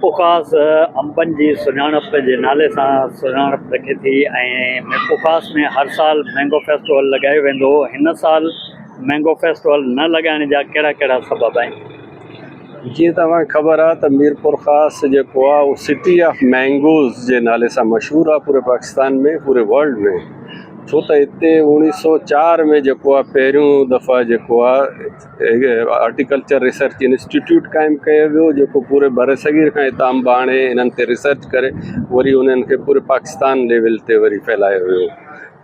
ميرپورخاص انبن جي سڃاڻپ جي نالي سان سڃاڻپ رکي ٿي ۽ ميرپورخاص ۾ هر سال مينگو فيسٽيول لڳايو ويندو هو هن سال مينگو فيسٽيول نه لڳائڻ جا ڪهڙا ڪهڙا سبب آهن؟ جيئن ته اوهان کي خبر آهي ته ميرپورخاص جيڪو آهي اهو سٽي آف مينگوز جي نالي سان مشهور آهي پوري پاڪستان ۾ پوري ورلڊ ۾ ڇو ته هتي اوڻيهه سو چار ۾ جيڪو آهي پهريون دفعا جيڪو آهي هارٽيڪلچر ريسرچ انسٽيٽيوٽ قائم ڪيو ويو جيڪو پوري برصغير کان هتان انب آڻي انهن تي ريسرچ ڪري وري انهن کي پوري پاڪستان ليول تي وري ڦهلايو ويو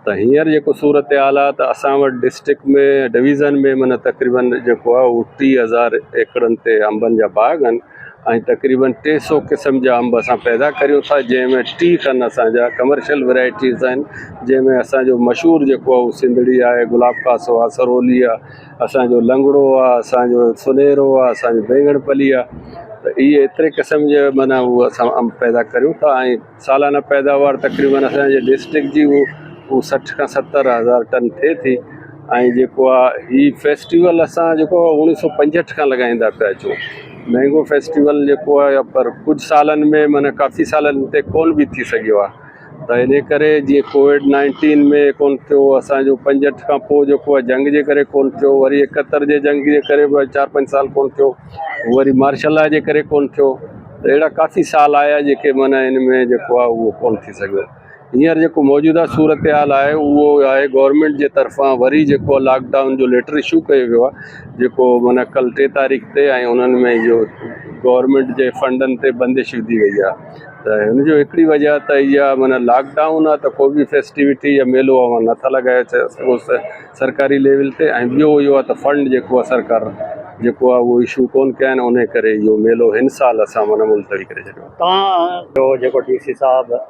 ته هينئر جيڪو صورتحال آهي ته اسان وٽ ڊسٽرڪٽ ۾ ڊويزن ۾ معنيٰ تقريبن جيڪو آهي اهو 30,000 ايڪڙن تي انبن جا باغ آهن ۽ تقريبن 300 قسم جا انب اسان پيدا ڪريون ٿا جنهن ۾ 30 کن اسان جا ڪمرشل ورائٽيز آهن جنهن ۾ اسان جو مشهور جيڪو آهي اهو سنڌڙي آهي گلاب خاصو آهي سرولي آهي اسان جو لنگڙو آ اسان جو سنهرو آ اسان جو بينگڻ پلي آ ته اهي ايتري قسم جا معنيٰ هو اسان انب پيدا ڪريون ٿا ۽ سالانه پيداوار تقريبن اسان جي ڊسٽرڪٽ جي هو هو 60 کان 70 هزار ٽن ٿئي ٿي ۽ جيڪو آ هي فيسٽيول اسان جيڪو 1965 کان لڳائيندا پيا اچون مينگو فيسٽيول جيڪو آ پر ڪجهه سالن ۾ معنيٰ ڪافي سالن تي ڪونه به ٿي سگهيو آ ته انهي ڪري جيئن ڪووڊ نائنٽين ۾ ڪون ٿيو اسان جو 65 کان پوء جيڪو آهي جنگ جي ڪري ڪون ٿيو وري 71 جي جنگ جي ڪري به چار پنج سال ڪون ٿيو وري مارشل لا جي ڪري ڪون ٿيو ته اهڙا ڪافي سال آيا جيڪي معنيٰ ان ۾ جيڪو آهي اهو ڪون ٿي سگهيو هينئر جيڪو موجوده صورتحال آهي اهو آهي گورنمينٽ جي طرفان وري جيڪو لاڪ ڊائون جو ليٽر اشو ڪيو ويو آهي جيڪو معنيٰ ڪل 3 تاريخ تي ۽ انهن ۾ اهو گورنمينٽ جي فنڊن تي بندش وڌي وئي آهي ته هن جو هڪڙي وجه ته اها معنيٰ لاڪ ڊائون آهي ته ڪو به فيسٽيوٽي يا ميلو اوهان نٿا لڳائي سگهو سرڪاري ليول تي ۽ ٻيو اهو آهي ته فنڊ جيڪو آهي سرڪار جيڪو آهي اهو اشو ڪون ڪيا آهن ان ڪري اهو ميلو هن سال اسان معنيٰ ملتوي ڪري ڇڏيو آهي. توهان جو جيڪو ڊي سي صاحب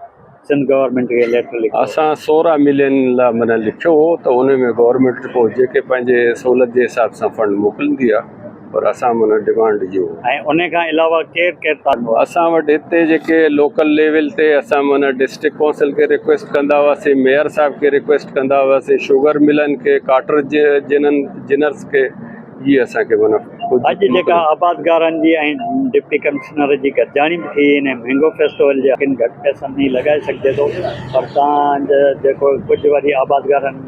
سنڌ گورنمينٽ کي ليٽر لکيو. اسان 16 ملين لاء معنيٰ لکيو هو ته ان ۾ گورنمينٽ پوء جيڪي پنهنجي سهولت جي حساب سان فنڊ موڪليندي آهي پر اسان معنيٰ ڊمانڊ اهو هو. ۽ ان کان علاوه ڪير ڪير تعلق. اسان وٽ هتي جيڪي لوڪل ليول تي اسان معنيٰ ڊسٽرڪٽ ڪونسل کي رڪويسٽ ڪندا هئاسين ميئر صاحب کي رڪويسٽ ڪندا هئاسين شوگر ملن کي ڪاٽر جنن جنرس کي اهي اسان کي معنيٰ اڄ جيڪا آبادگارن جي ۽ ڊپٽي ڪمشنر جي گڏجاڻي به ٿي ان مينگو فيسٽيول جي ڪن گهٽ پئسن ۾ لڳائي سگهجي ٿو پر تان جيڪو ڪجهه وري آبادگارن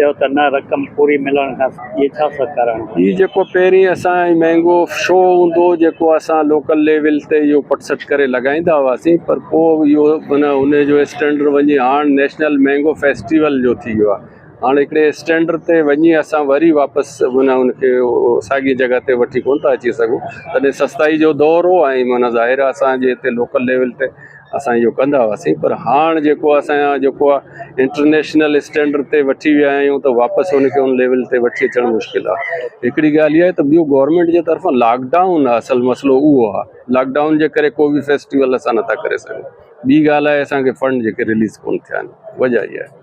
چيو ته نه رقم پوري ملڻ کان اهي ڇا سرڪار هاڻي هي جيڪو پهرين اسان مينگو شو هوندو هو جيڪو اسان لوڪل ليول تي اهو پٽ سٽ ڪري لڳائيندا هئاسين پر پوء اهو معنيٰ ان جو اسٽينڊرڊ وڃي هاڻ نيشنل مينگو فيسٽيول جو ٿي ويو آهي هاڻ هڪڙي اسٽينڊ تي وڃي اسان وري واپس معنيٰ ان کي ساڳي جڳهه تي وٺي ڪونه ٿا اچي سگهون تڏهن سستائي جو دور هو ۽ معنيٰ ظاهر آهي اسان جي هتي لوڪل ليول تي اسان اهو ڪندا هئاسين پر هاڻ جيڪو اسان جا جيڪو آهي انٽرنيشنل اسٽينڊ تي وٺي ويا آهيون ته واپس ان کي ان ليول تي وٺي اچڻ مشڪل آهي هڪڙي ڳالهه اها آهي ته ٻيو گورنمينٽ جي طرفان لاڪ ڊائون آهي اصل مسئلو اهو آهي لاڪ ڊائون جي ڪري ڪو به فيسٽيول اسان نٿا ڪري سگهون ٻي ڳالهه آهي اسان کي فنڊ جيڪي رليز ڪونه ٿيا آهن وجهه اها آهي.